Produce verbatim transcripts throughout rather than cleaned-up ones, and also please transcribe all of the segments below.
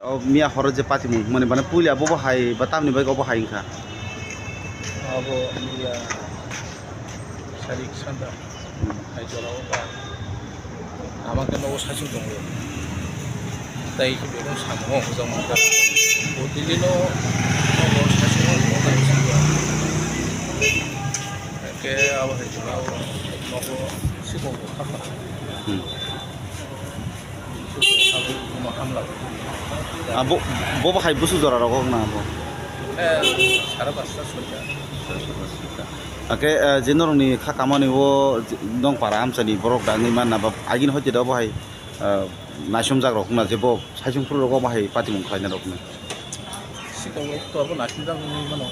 O miya horo je patimung mani bana puila bobo hai ba tamni bai obo hai wngkha. Abo miya sarik sanda hai jora o ba ama khe nogo saichung tongo. Tai belong samo hojak mankha. Bo dili no nogo saichung o tong khe abo hai jora o nogo sikong bo khapha. Hmm. Abo, bo bahai busu jora rok na abo? Eh, sare pasta, soita. Ake, eh, je norokni kha kamani o je, nong para amchani borok dangwi manna ba agini hoite da bahai, eh, naisomjak rok na je bo saisung phuru rok bahai patimung khlaina rok na. Sikong rok to abo naisomjak wngwi mano.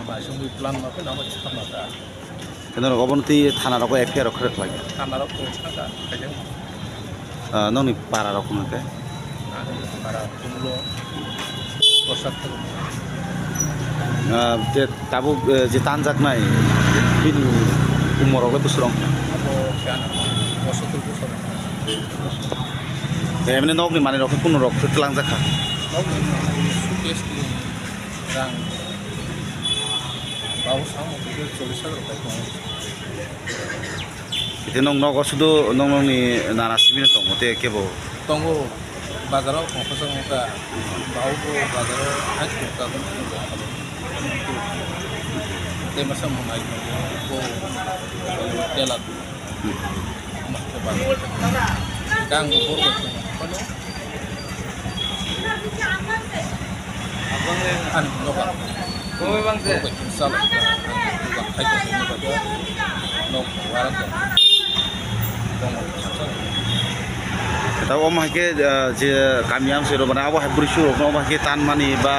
Naisingwi plan ma khe nangma chikha ma ta. Khe norok obono twi thana rogo F I R rok khe khlai. Thana rok khe khlai kha, khaijak. Ah, nokni para rok hwnka khe? Ani para Kumlo, Prasad Kumlo. Ah, je tabuk, eh, je tanjaknai bini umor rok le bwswk wng? Abo khe ano, posotur bosor. Emne nokni manwi rok khe kunu rok khe twlangjak kha. Nokni manwi suitcase ni rang. Babu samo khe chollish hajar bai tongo. Ite nong nogo sudu nong nongni nana sibini tongo te kebo. Tongo bazaro kongkha wngkha. Babu bo bazaro hai kongkha. Te masa mo nai tongo. Bo tela. Tabo omo hai khe, ah, je kami amsoi rok mane abo hai bwrwi suk rok no omo hai khe tan mani ba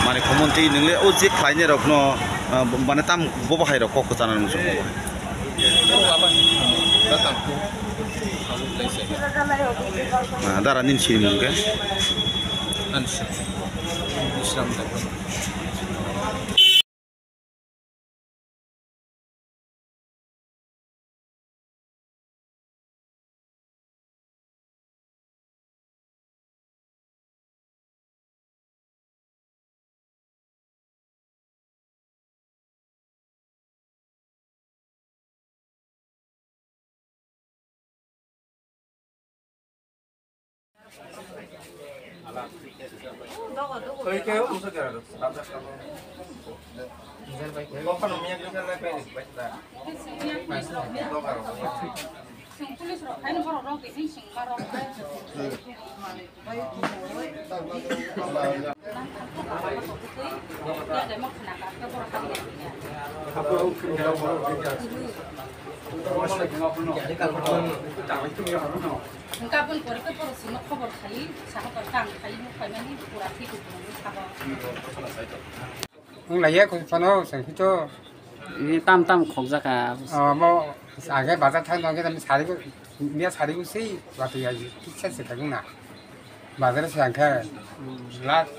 mane khomon twi nwngle o je khlainai rok no, ah, mane tam bo bahai rok kok kwchana muchung bo bahai. Ah, dara nini sinimung khe? Hwnkhe aboni pore khe borok chwngno khobor khai, saha tor kang khai, nuk phaimani pura thwi kuphuruni sabo. Wng laiya koi phano, chwng hito. Ini tam tam khokjak kha. Omo, age bazar thang tong khe sari, miya sari se, watwi ya, kisa se thang na. Bazar se ang khe, last,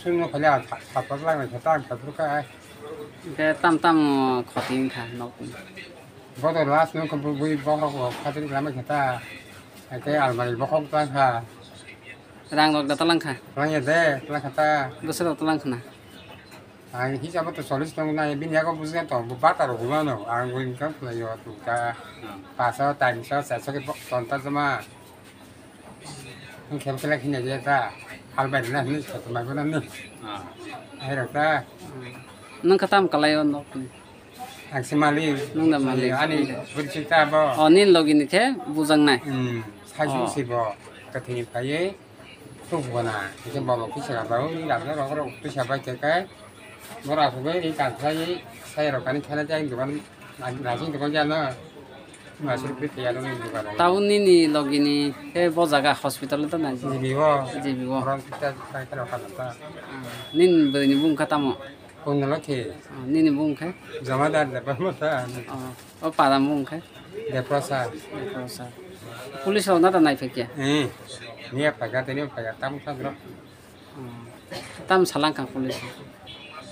sung no khala, thapar lang khe ta, ang thapar kha. Hwnkhe tam tam khoti wngkha nok. Bodo last no khe bui bohrok rok khatri lama khe ta. Hwnkhe almari bokhok ta kha. Rang rok da talang kha. Rang ya de, talang kha ta. Bwswk rok talang khna. Ang hisabo to chollish tong nai, bini yago bujga to, bo bata rok huma no, ang bo income khlai yo, tu ta, paso, tainso, charso ke tonta joma. Ang khel khela khina je ta, hal bai na hini, to mai bona ni. Ah. Ai rok ta. Nang kha tam kalai o nok ni? Ang se malik. Nang da malik. Ani bwrwi ta bo. O, nini logi ni khe bujang nai? Hmm, sai Oh. si bo, kathini phaiye. Tuk bona, hingke bolok kisa rok, ni rok rok rok kisa bai khe kai, bora asugwi ri kan sai, sai rok kani thana jai dukan, na-, nasing dukan jana, masuk bit ya dong dukan. Tau nini logi ni, he bo jaga hospital to na? G B o. G B o. Orang kita kai kalau kata ta. Ah, nini bwrwi ni bung kha tamo? Kunno khe? Ah, nini bung khe? Jamadar de bamata. Ah. O para mung khe? Deprosa. Deprosa. Police rok na da nai phai khe? Eh. Niya phaga tini phaga tam tam rok. Hmm. Tam salang kha police.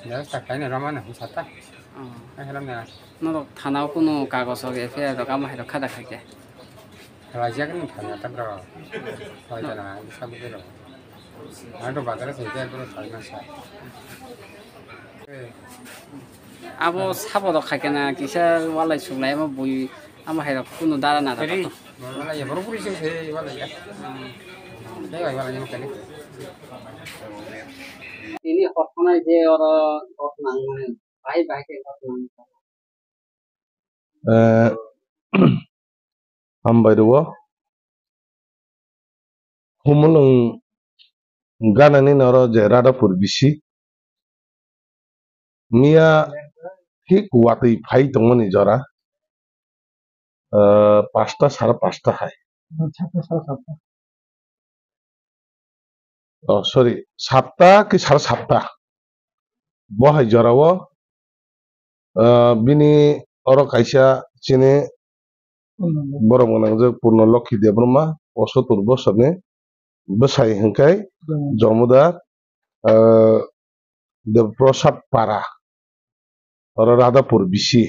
Ya sa kai na rama na sata. Oh. Ai, haram na. Norok thana o kunu kagos rok, F I R rok amo hai rok kha da kha khe? Khlai jak nung thana ta bro. Hoi ta na, ang sa bujai rok. Ang to bazar se jai bro, sai na sa. Eh. Abo sabo rok khai khe na kisa walai suklai amo bui, amo hai rok kunu dara na rok. Walai ya, bro, puri se se walai ya. Dai bai walai ni kani. Ini hotnai je oro hotnang mane. Bahai bahai khe kok nang. Eh, hambai rwo. Humulwng ganani noro je Radhapur bisi. Miya thik watwi phai tongmani jora. Eh, pasta sara pasta hai. Satta, sara satta. Oh, sorry, satta ki sara satta. Bo hai jorao, ah, bini oro kaisa chini borok gwnangjak Purno Lokhi Debbarma, posotur bosorni bwsai hwnkhe Jomodar, ah, Dev Prasad Para, oro Radhapur bisi.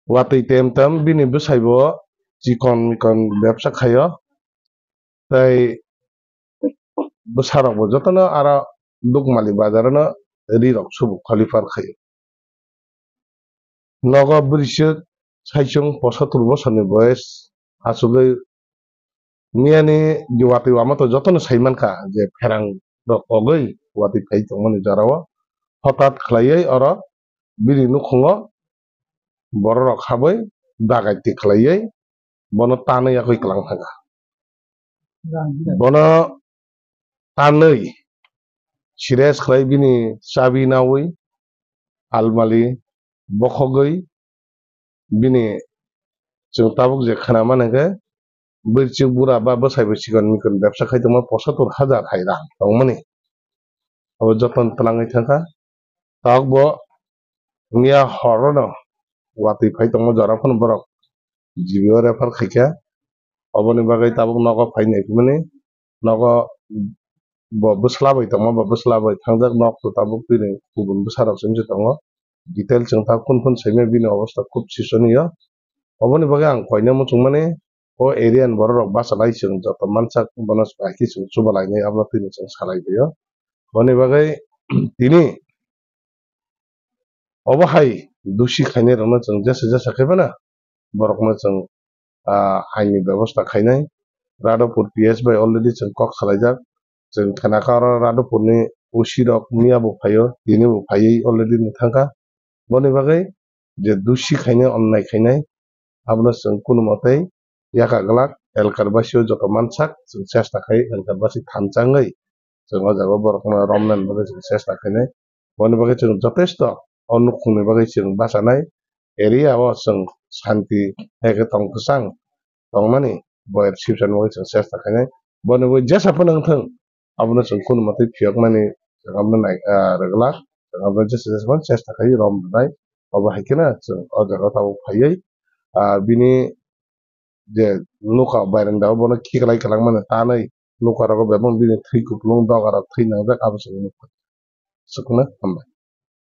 Watwi tem tem bini bwsai bo chikon mikon bebsa khaio. Tei bwsarok bo jotono aro Dukmali bazar no ri rok subu kholi par khaio. Nogo bwrwisuk saichung posotur bosorni boyes achugwi miyani watwi wama to jotono sai mankha je pherang rok ogwi watwi phai tongmani jorao hotat khlaiwi oro bini nukhungo borok rok habwi dagaiti khlaiwi bono tanwi yakwi kwlang thangkha. Bono tanwi sires khlai bini chabi nawi almali bokhogwi bini chwng tabuk je khna mani khe bwrwichwk bura ba bwsai bo chikon mikon bebsa khai tongma posotur hajar hai rang tongmani abo jotono twlangwi thangkha. Tabuk bo miya horono watwi phai tongma jora phano borok G B o refer khaikha. Oboni bagwi tabuk nogo phai nai phimani nogo bo bwsla bai tongma, bo bwsla bai thangjak nok to tabuk tini kubun bwsarok se wngwi tongo. Detail chwng ta kun kun saimaya bini obostha khub sisoniyo. Oboni bagwi ang koina muchungmani o area ni borok rok bachalai chwng joto mansak bono bai khe chwng chubalainai abono tini chwng salai baio. Boni bagwi tini obo hai dusi khainai rokno chwng jesa jesa khe phano borokno chwng, ah, aini bebosta khainai. Radhapur P S bai already chwng kok salaijak. Chwng khna kha oro Radhapurni O C rok miya bo phaio, tini bo phaiwi already ni thangkha. Boni bagwi je dusi khainai, onnai khainai, abono chwng kunu mwtai yaka glak, elkar basio joto mansak chwng chesta khai elkar basi thansa wngwi chwng o jaga o borokno romnani bagwi chwng chesta khainai. Boni bagwi chwng jotesto o nukhungni bagwi chwng bachanai area o chwng santi hai khe tong kwchang tongmani boyar sibsani bagwi chwng chesta khainai. Boni bagwi jesa phano wngthung, abono chwng kunu mwtai phiyoknani chwng abono nai, ah, rwglak, chwng abono jesa jesa phano chesta khai rom rwnai. Obo hai kheno chwng o jaga o tabuk phaiwi, ah, bini je nokha bairandao bono khiklai kwlangmani tanwi nokha rogo bebak bini thwi kupulung doga rok thwi nangjak abo chwng nukha. Aswkno hambai.